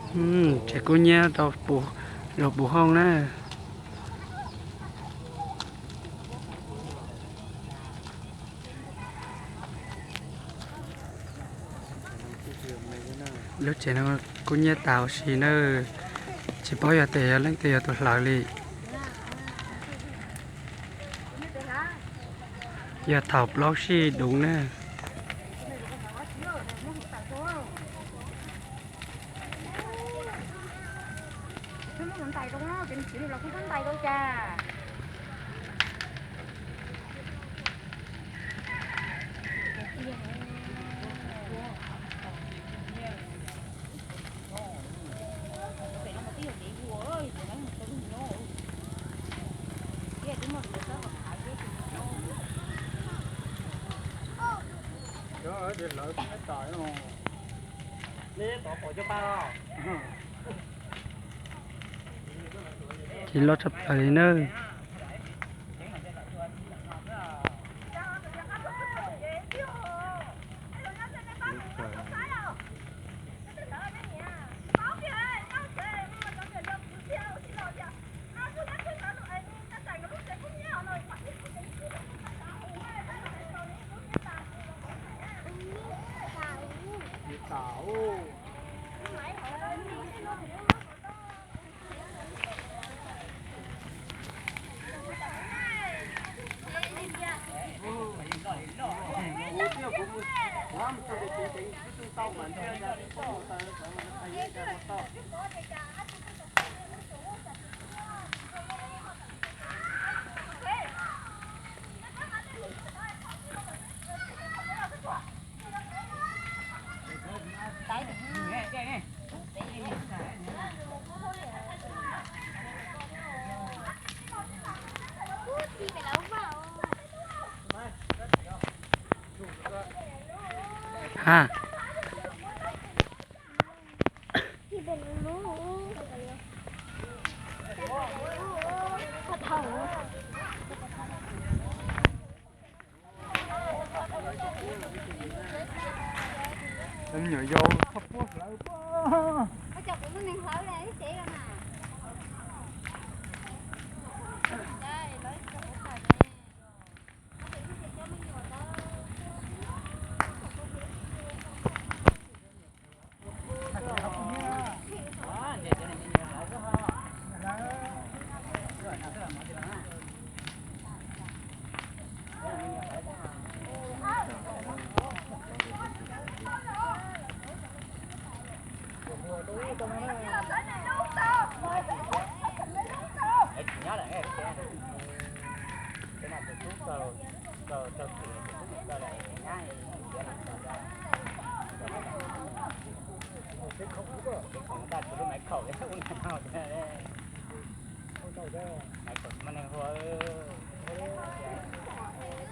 Tsev kub hnyiab rau luag puv hoob na. Lub tsev no kub hnyiab tas huv si na, tsis paub yog tias yog leej twg yog tus hlawv li. Yog thaum plaub sij duv na. Ces loj tshaj plaws li na. Ha. Nyuam yaus txhob puab hlawv puab.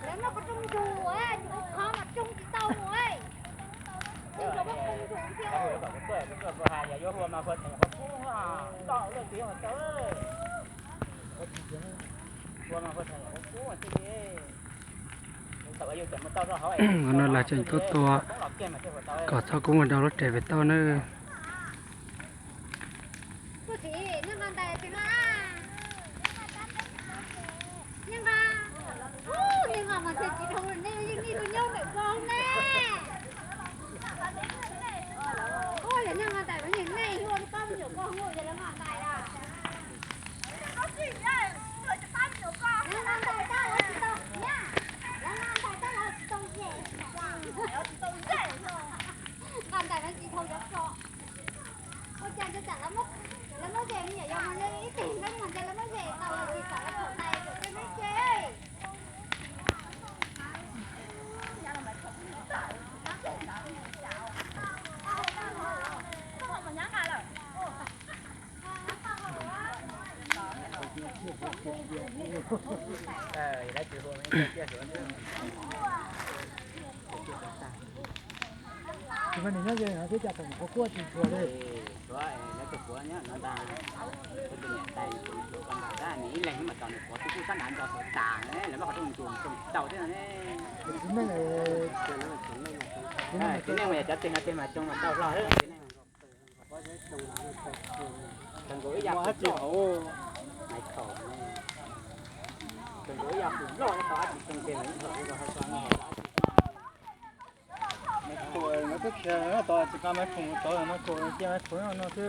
Lawv muab kuv rooj ntug, kuv qhov mas rooj tsis tau mus. Rooj ntug muab kuv ntug thiab. No lawv tseem tuaj tua kom txhob kub mus rau lub tsev pem toj nawb. Ua cas ntawd tsam lawv muab, lawv muab zes me nyuam yaus mus ib teg nrab mus ntawd lawv muab zes tau los tsis tsam lawv txhaum tais kom tej neb ce. Tus me nws nyob ze no xwb cas thaum mus qhuav kuaj tsis tshua li. Tus me niam tais tus me tub ntag, nws ib leeg mas tau nws quav tib tug sab nrad nto tau tas ne, lawv muab qhov rooj ntug mus rooj tsis tau thiab no ne. Txiv neej, txiv neej mas yog cov teg no teg mas tsoo mas tau hlo thiab txiv neej. Maiv Khuam no twb khiav tod, tsis nqa Maiv Khuam mus tod, Maiv Khuam cia Maiv Khuam no xwb.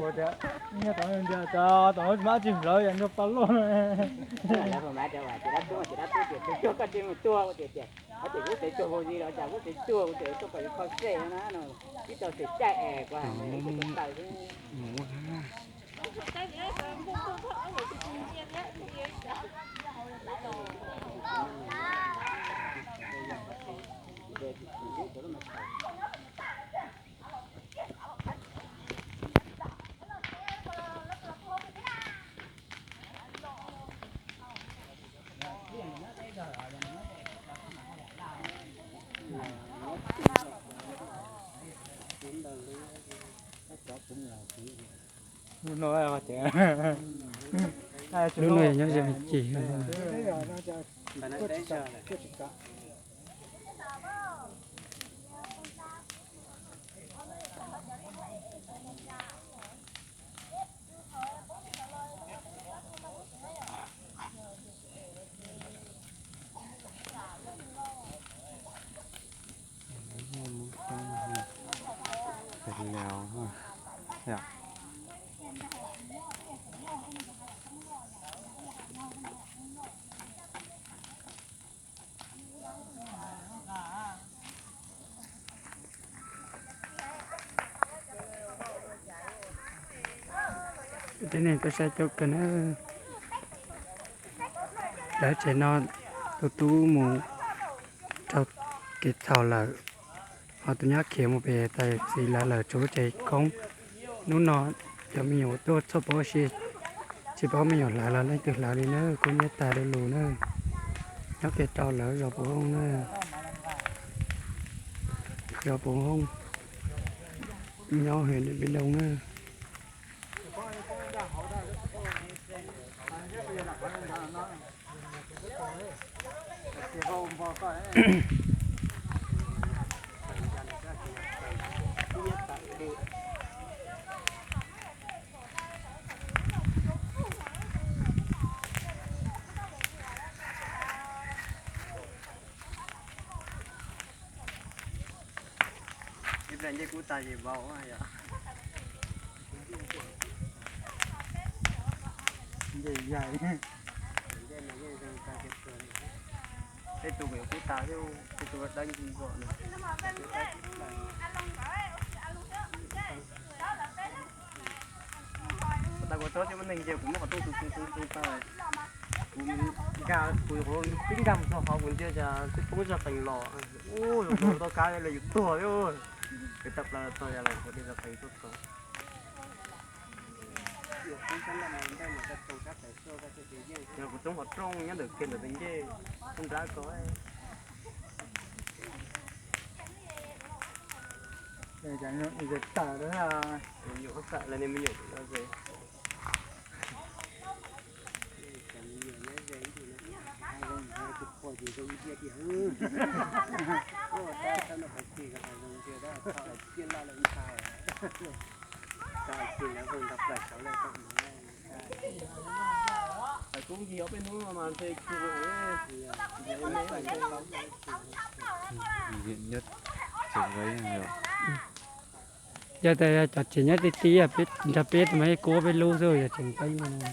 Ua tias nyiaj tod ntias tod, tod mab tsis nplawv yam nrog paj loj. Lawv hais mas, ces dab tub, ces dab tub tias, tus cuag koj tsis mus tuag, ua tias, tias, ua tias kuv xev tuag vau zis los cas kuv xev tuag, ua tias tuaj kom yus kho sej na no, ib tau xev caij es kuv hais mus ib tug tawm xwb. Lub no ces, lub no nyob ze me ntsis. Tib neeg tuaj saib coob kawg na. Lawv tsev no tus tub mus raug kev txhaum lawm, ho tus nyab khiav mus pem tais txiv lawv lawm tsuas lub tsev khoob. Hnub no cov me nyuam tuaj txhoj pab si, tsis paub me nyuam hlawv los leej twg hlawv li na, kub hnyiab tas du lug na. Nyob kiag rau lawv zos Puv Hooj na, zos Puv Hooj, nyob huyện Điện Biên Đông na. Ib pliag ncej kub tag zis vau yom. Ncej yaig. Tej tus kuj yuav kub tag thiab, tej tus dawb nci kom no. Tag kuv tsob thiab muaj neeg nce kuv muab qhov rooj tu tu tu tu tag. Kuv nkag, kuv yuav qhov rooj pib nkag mus txog qhov kuv ntsia cas twb poob zog qees los. Ub, yus tau kab los yus tuag thiab. Kuv tawm plaws txog yog los kuv dej zog qees tuaj txog. Yog kuv tsoob qhov rooj nyob ntawm kiag ntawm tus ncej, rooj nrab ko. Me nyuam, me nyuam. Hais kub nkig ob peb hnub no mas ntshe kub me me. Yog tias yog cov tsev nyob ti ti peb nrog peb tus mas kub peb lub xwb, yog tsev nqeeb no.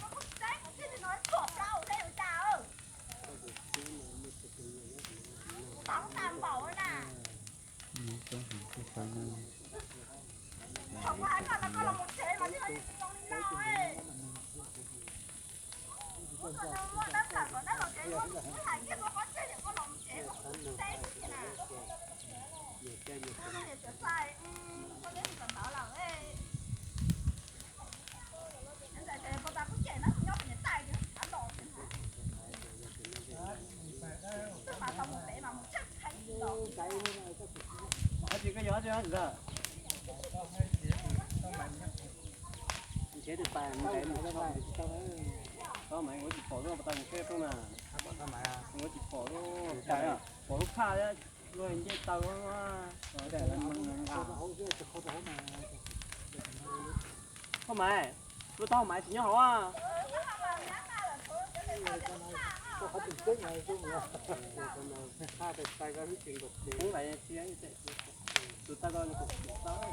Nrhiav tus tais mus nrhiav mus tau, tau mas ua tsis pom lub pas tau mus teb rooj na. Ua tsis pom lub, pom lub phaj luag ncej taw. Koj mas, lub taub hau mas tsis nyob hauv. Tus tau ko nws kuj tau.